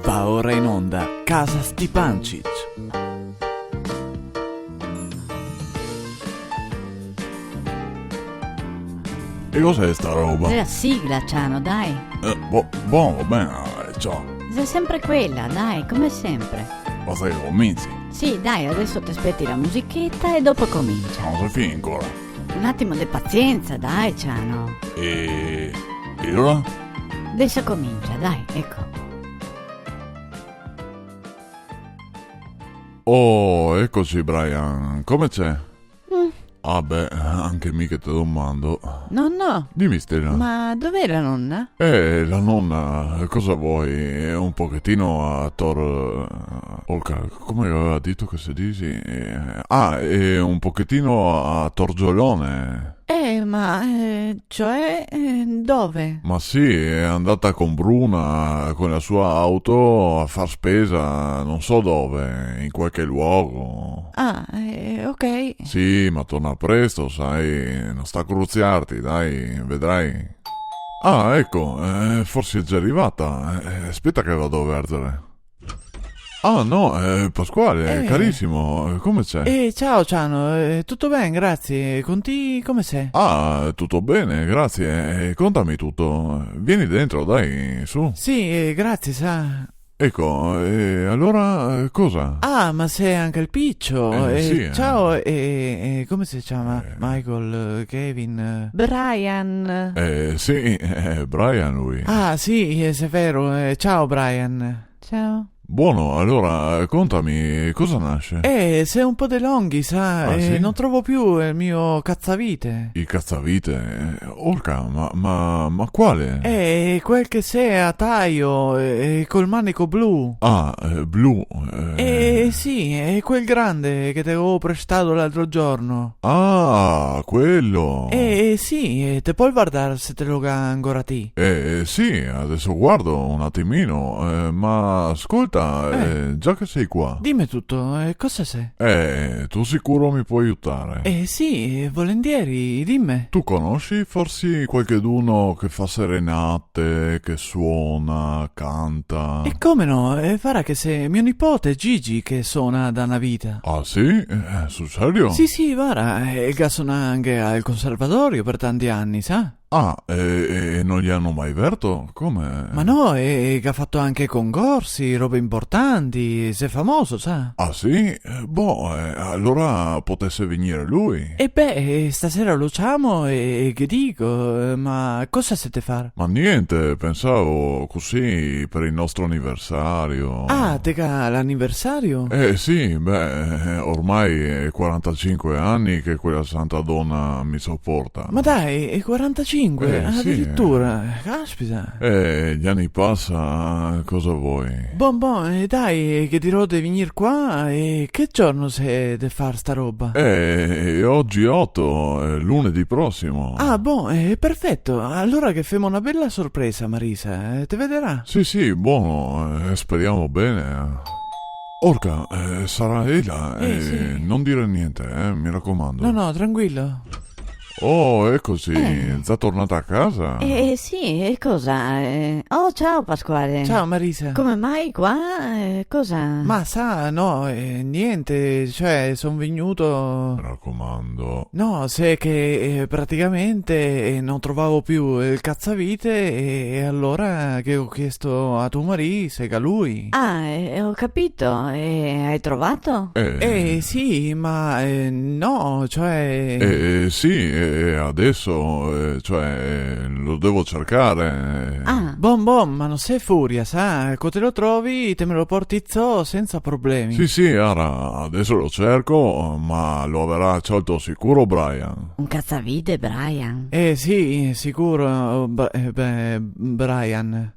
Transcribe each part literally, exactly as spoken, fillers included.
Va ora in onda Casa Stipancich. E cos'è sta roba? Xe la sigla, Ciano, dai. Eh, bo-, bon, va ben, eh, ciò. Xe sempre quela, dai, come sempre. Basta che cominci. Sì, dai, adeso te speti la musicheta e dopo comincia. Ma no xe finì ancora. Un atimo de pazienza, dai, Ciano. E, e alora? Adeso comincia, dai, eco. Oh, ecoci, Brian. Come xe? Mm. Ah, beh, anche mi che te domando. Nonno? Dime, Stella. Ma dov'è la nonna? Eh, la nonna, cosa vuoi? Xe un pochetin a tor-, orca, come che gaveva dito che se disi? Eh, ah, xe un pochetin a torgiolone. Eh, ma, eh, cioè, eh, dove? Ma sì, xe andata con Bruna, con la sua auto, a far spesa, no so dove, in qualche luogo. Ah, eh, ok. Sì, ma torna presto, sai, no sta cruziarti, dai, vedrai. Ah, eco, eh, forsi xe già rivata. Eh, speta che vado a verzere. Ah, no, eh, Pasquale, eh, carisimo, eh, come xe? Eh, ciao, Ciano, eh, tuto ben, grazie. Con ti come xe? Ah, tuto ben, grazie. Eh, contame tuto. Vien dentro, dai, su. Sì, eh, grazie, sa. Eco, e alora, eh, cosa? Ah, ma xe anche el picio. Eh, eh, sì, eh. Ciao, eh, eh, come se ciama? Eh. Michael, eh, Kevin, eh. Brian. Eh, sì, eh, Brian lui. Ah, sì, eh, xe vero, eh, ciao, Brian. Ciao. Bon, alora, contame, cosa nasi? Eh, xe un po' de longhi, sa, ah, eh, sì? No trovo più el mio cazavite. El cazavite? Eh, orca, ma, ma, ma quale? Eh, quel che xe a taio, eh, col manico blu. Ah, eh, blu, eh. Eh, sì, xe quel grande che te gavevo prestà l'altro giorno. Ah, quel! Eh, eh, sì, eh, te pol vardar se te lo ga angora ti. Eh, eh, sì, adeso vardo un atimino, eh, ma scolta, eh, già che te son qua. Dime tuto, eh, cosa xe? Eh, ti sicuro me pol aiutar. Eh, sì, eh, volentieri, dime. Ti conosi forsi qualcheduno che fa serenate, che suona, canta? E come no, eh, varda che xe mio nipote Gigi che suona da na vita. Ah, sì? Eh, sul serio? Sì, sì, varda, eh, el ga sonà anche al conservatorio per tanti ani, sa? Ah, e, e no ghe lo ga mai verto? Come? Ma no, e, e el ga fato anche concorsi, robe importanti, xe famoso, sa? Ah, sì? Eh, boh, eh, alora podese vignir lui. E beh, eh, stasera lo ciamo e, e ghe digo, eh, ma cosa xe de far? Ma gnente, pensavo cusì per el nostro aniversario. Ah, te ga l'aniversario? Eh, sì, beh, eh, ormai xe quarantasinque ani che quela santa dona me soporta. Ma dai, xe quarantasinque? Eh, sì, adiritura, eh. Caspita. Eh, i ani pasa, cosa te vol? Bon, bon, eh, dai, ghe dirò de vignir qua, e che giorno xe de far sta roba? Eh, xe ogi oto, eh, lunedì prosimo. Ah, bon, eh, perfeto. Alora ghe femo na bela sorpresa, Marisa, eh, te vederà. Sì, sì, bon, eh, speremo ben, eh. Orca, eh, sarà ela, eh, sì. No dir gnente, eh, me racomando. No, no, tranquilo. Oh, ecoci, eh. Xe tornada a casa? Eh, sì, e cosa? Eh, oh, ciao Pasquale. Ciao Marisa. Come mai qua? Eh, cosa? Ma sa, no, eh, gnente, cioè, son vegnuto. Me racomando. No, xe che, eh, praticamente, eh, no trovavo più el cazavite e, e alora che go chiesto a to marì se el ga lui. Ah, eh, go capito, e te ga trovà? Eh. Eh, sì, ma, eh, no, cioè. Eh, eh, sì, eh, adeso, eh, cioè, eh, lo devo cercar, eh. Ah. Bon, bon, ma no te furia, sa, co te lo trovi, te me lo porti zo senza problemi. Sì, sì, ara, adeso lo cerco, ma lo gaverà ciolto sicuro Brian. Un cazavite, Brian? Eh, sì, sicuro, Br-, eh, beh, Brian.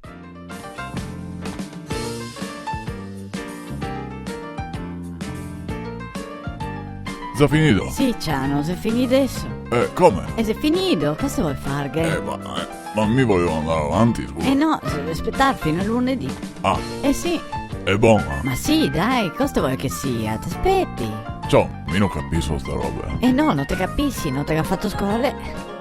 Xe finì? Sì, Ciano, xe finì deso. Eh, come? E xe finì, cosa te vol farghe? Eh, ma, eh, ma mi volevo andar avanti, scusa. Eh no, se devi spetar fin a lunedì. Ah. Eh sì. E bon. Ma sì, dai, cosa te vol che sia? Te speti. Ciò, mi no capiso sta roba. Eh no, no te capisi, no te ga fato scola.